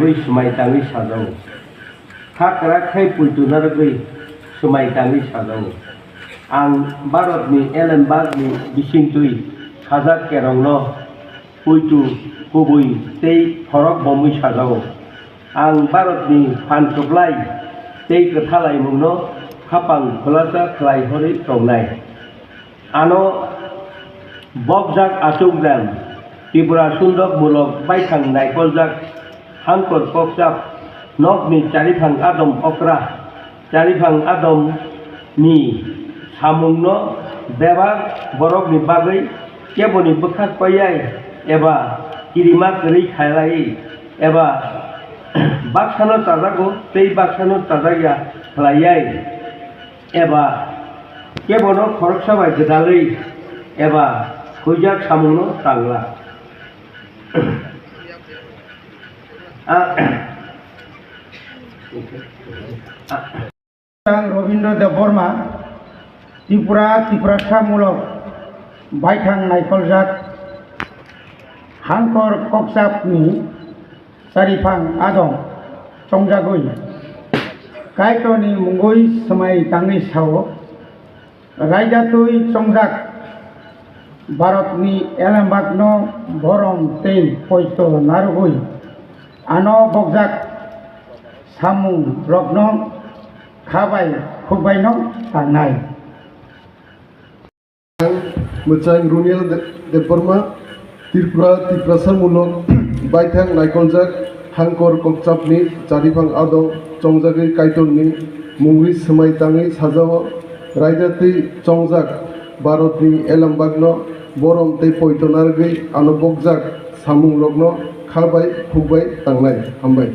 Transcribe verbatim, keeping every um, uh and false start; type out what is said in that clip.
Ui swmai tangwi sajao. Kha kwrak khai puitu narwgwi swmai tangwi sajao. Ang Bharatni elembakni bisingtwi sajak kerongno puitu kubui tei khorok bomwi sajao. Ang Bharatni phan kwplai tei kwthalaimungno khapang khulasa khlai horwi tongnai. Ano bokjak achukjak Tripura sundok mulok baithang naikoljak hangkor kokchap nokni chariphang adom okra, chariphang adom ni samungno bebak borokni bagwi keboni bwkhak paiyai eba kirima kwrwi khailai eba baksano chajago tei baksano chajakya khlaiyai. Eba kebono khoroksa bai gwdalwi eba huijak samungno tangla. A-, a-, Ang Robindra Debbarma, Tripura, Tiprasa mulok baithang naikoljak hangkor kokchapni chariphang adong chongjagwi Kaitorni mungwi swmai tangwi sao, raida twi chongjak Bharatni elembakno borom tei poito narwgwi ano bokjak samungrokno kha bai khukbaino tangnai. Ang Mwchang Runiel De-, Debbarma, Tripura, Tiprasa mulok baithang naikoljak hangkor kokchapni chariphang adong chongjagwi Kaitorni mungwi swmai tangwi sajao, raida twi chongjak Bharatni elembakno borom tei poito narwgwi ano bokjak samungrokno kha bai khukbai tangnai. Hambai.